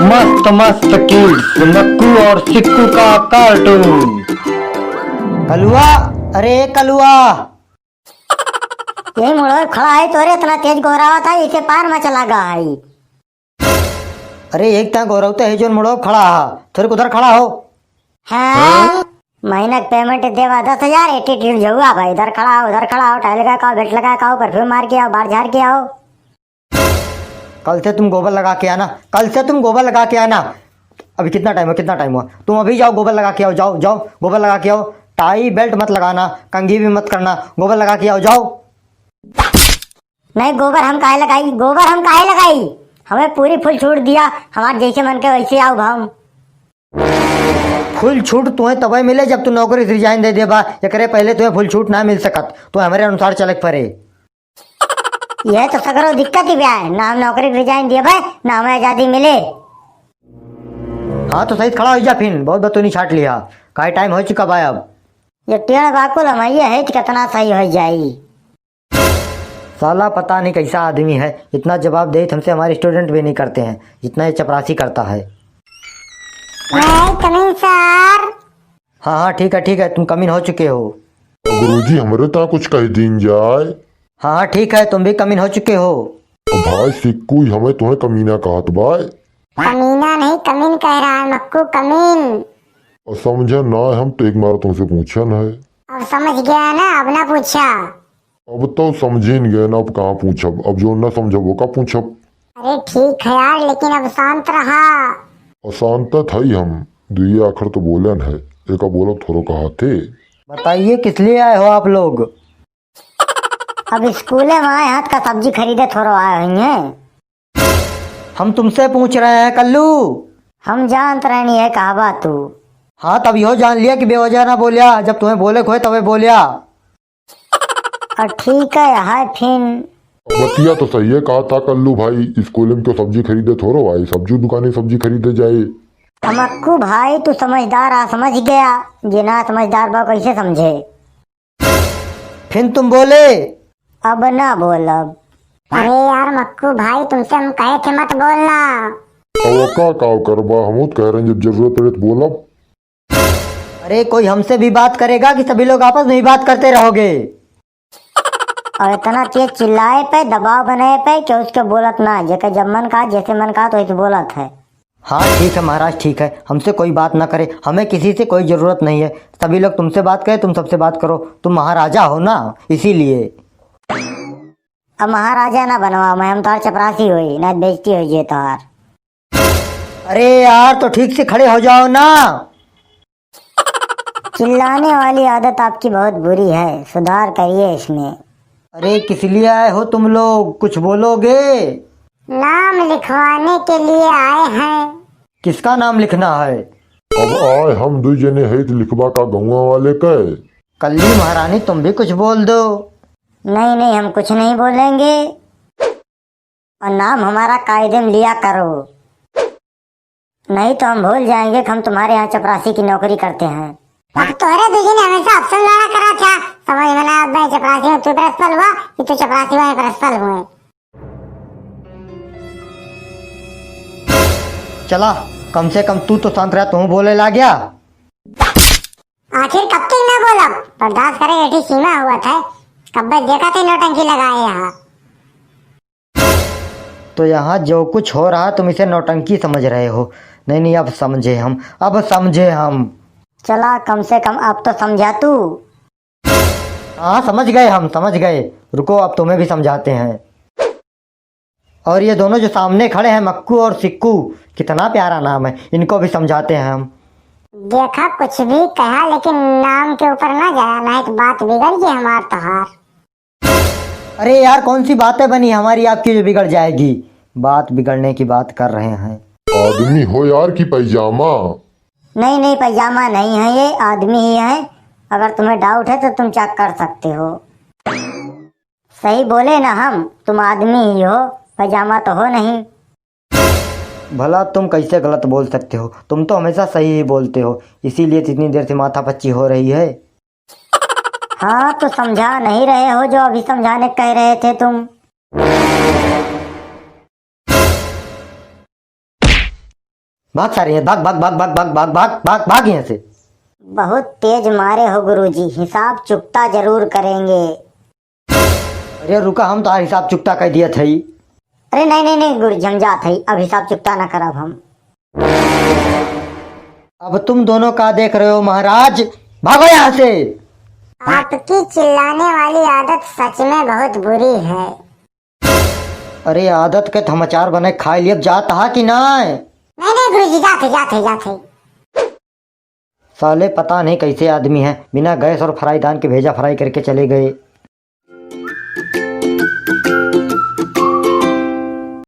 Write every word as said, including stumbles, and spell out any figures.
मस्त मस्त किड्स, मक्कू और सिक्कू का कार्टून। कलुआ, अरे कलुआ। यही मुड़वा खड़ा है, तोरे इतना तेज गोहरावत है, इसे पार में चला गा है। अरे एक ता गोहरावत है, जोन मुड़वा खड़ा है, थोड़े उधर खड़ा हो। हाँ, महीना का पेमेंट देवा दस हजार, एटीट्यूड झुआ भाई, इधर खड़ा हो, उधर खड़ा हो, टाइल लगा के आओ, बेल्ट लगा के आओ, परफ्यूम मार के आओ, बार झार के आओ। कल से तुम गोबर लगा के आना, कल से तुम गोबर लगा के आना। अभी कितना टाइम हुआ, कितना टाइम हुआ? तुम अभी जाओ, गोबर लगा के आओ, जाओ, जाओ, गोबर लगा के आओ। टाई बेल्ट मत लगाना, कंघी भी मत करना, गोबर लगा के आओ, जाओ। नहीं, गोबर हम काहे लगाई, गोबर हम काहे लगाई? हमें पूरी फुल छूट दिया, हमार जैसे मन के वैसे आओ हम। फुल छूट तुम्हें तबे मिले जब तू नौकरी से रिजाइन दे देबा, एकरे पहले तुम्हें फुल छूट ना मिल सकत, तो हमरे अनुसार चले के पड़े। यह तो सगरो दिक्कत ही बा है, ना हम नौकरी रिजाइन देबे, ना हमें आजादी मिले। हाँ तो सही खड़ा हो जा फिन, बहुत बतौनी छाट लिया, काहे टाइम हो चुका बा अब। ये टेढ़ बाकुल हम ये है तो कितना सही हो जाई। साला पता नहीं कैसा आदमी है, इतना जवाब दे हमसे हमारे स्टूडेंट भी नहीं करते हैं जितना ये चपरासी करता है। May I come in, sir? हाँ हाँ ठीक है ठीक है, तुम कम इन हो चुके हो। गुरुजी हमरे ता कुछ कह दीन जाए। हाँ हाँ ठीक है, तुम भी कम इन हो चुके हो। भाई सिक्कू हमें तुम्हें कमीना कहत बाय। कमीना नहीं कमीन कह रहा है मक्कू, कमीन। और समझे ना हम तो एक बार तुमसे पूछन है। अब समझ गया ना, अब ना पूछा। अब तो समझिन गए ना, अब कहाँ पूछब, अब जो ना समझब वो का पूछब। अरे ठीक है यार, लेकिन अब शांत रहा। अशांत त हई हम, दुइये आखर तो बोलन है, एका बोलब थोड़ो कहा थे। बताइए किस लिए आए हो आप लोग? अब स्कूले में आए हाथ का सब्जी खरीदे थोड़ो आए हुई हैं। हम तुमसे पूछ रहे हैं कल्लू। हम जानत रहनी है कहबा तू। हाँ तब यो जान लिया कि बेवजह ना बोल्या, जब तुम्हें बोले खोए तबे बोल्या। और ठीक है, हाय फिन। बतिया तो सही है, कहा था कल्लू भाई, स्कूल में क्यों सब्जी खरीदे थोड़ो आई, सब्जी दुकाने सब्जी खरीदे जाए। मक्कू भाई, तू समझदार आ, समझ गया, जे ना समझदार बा, कैसे समझे? फिन तुम बोले? अब ना बोलब। अरे यार मक्कू भाई, तुमसे हम कहे थे मत बोलना। अब का काव करबा, हम तो कह रहे हैं, जब जरूरत पड़े तो बोलब। अरे, कोई हमसे भी बात करेगा कि सभी लोग आपस में ही बात करते रहोगे? और इतना तेज चिल्लाए पे, दबाव बनाए पे कि उसके बोलत ना, जेकर जब मन का, जैसे मन का, तो ऐसे बोलत है। हाँ, ठीक है महाराज, ठीक है, हमसे कोई बात ना करे, हमें किसी से कोई जरूरत नहीं है, सभी लोग तुमसे बात करें, तुम सबसे बात करो, तुम महाराजा हो ना, इसीलिए। अब महाराजा ना बनवा, मैं हम तोहार चपरासी होई, ना बेइज्जती होई ये तोहार। अरे यार, तो ठीक से खड़े हो जाओ ना। चिल्लाने वाली आदत आपकी बहुत बुरी है, सुधार करिए इसमें। अरे, किस लिए आए हो तुम लोग, कुछ बोलोगे? नाम लिखवाने के लिए आए हैं। किसका नाम लिखना है? अब आए हम दुई जने है तो लिखबा का गौवा वाले के? कल्ली महारानी, तुम भी कुछ बोल दो। नहीं, नहीं, हम कुछ नहीं बोलेंगे। और नाम हमारा कायदे में लिया करो, नहीं तो हम भूल जाएंगे कि हम तुम्हारे यहाँ चपरासी की नौकरी करते हैं। अब तोहरे दुई जने हमेशा अफसर लड़ा करा था, समझ में ना आवत बा, चपरासी में तू प्रिंसिपल हुआ कि तू चपरासी में प्रिंसिपल हुए। चला, कम से कम तू तो शांत रहा, तू बोले ला गया। आखिर कब तक ना बोलब? बर्दाश्त करे एठी सीमा हुआ था। कब्बे देखा थे नौटंकी लगाए यहाँ। तो यहाँ जो कुछ हो रहा तुम इसे नौटंकी समझ रहे हो। नहीं, नहीं, अब समझे हम, अब समझे हम। चला, कम से कम अब तो समझा तू। हाँ, समझ गए हम, समझ गए। रुको, अब तुम्हें भी समझाते हैं। और ये दोनों जो सामने खड़े हैं, मक्कू और सिक्कू, कितना प्यारा नाम है, इनको भी समझाते हैं हम। देखा, कुछ भी कहा, लेकिन नाम के ऊपर ना जाया, नहीं तो बात बिगड़ गई हमार तोहार। अरे यार, कौन सी बातें बनी हमारी आपकी जो बिगड़ जाएगी? बात बिगड़ने की बात कर रहे हैं। आदमी हो यार कि पैजामा? नहीं, नहीं, पैजामा नहीं है ये, आदमी ही है। अगर तुम्हें डाउट है तो तुम चेक कर सकते हो। सही बोले ना हम, तुम आदमी ही हो, पैजामा तो हो नहीं। भला तुम कैसे गलत बोल सकते हो? तुम तो हमेशा सही ही बोलते हो, इसीलिए तो इतनी देर से माथा पच्ची हो रही है। हाँ, तो समझा नहीं रहे हो जो अभी समझाने कह रहे थे तुम। भाग सारे, भाग, भाग, भाग, भाग, भाग, भाग, भाग, भाग, भाग यहाँ से। बहुत तेज मारे हो गुरुजी, हिसाब चुकता जरूर करेंगे। अरे रुका, हम तोहार हिसाब चुकता कर दिया थई। अरे नहीं, नहीं, नहीं गुरुजी, हम जात हई, अब हिसाब चुकता ना करब हम। अब तुम दोनों का देख रहे हो महाराज, भागो यहाँ से। आपकी चिल्लाने वाली आदत सच में बहुत बुरी है। अरे आदत के त हम अचार बने खाए लिए, अब जात हा कि ना? नहीं, नहीं गुरुजी, जात है, जात है, जात है। साले पता नहीं कैसे आदमी हैं, बिना गैस और फ्राई दान के भेजा फ्राई करके चले गए।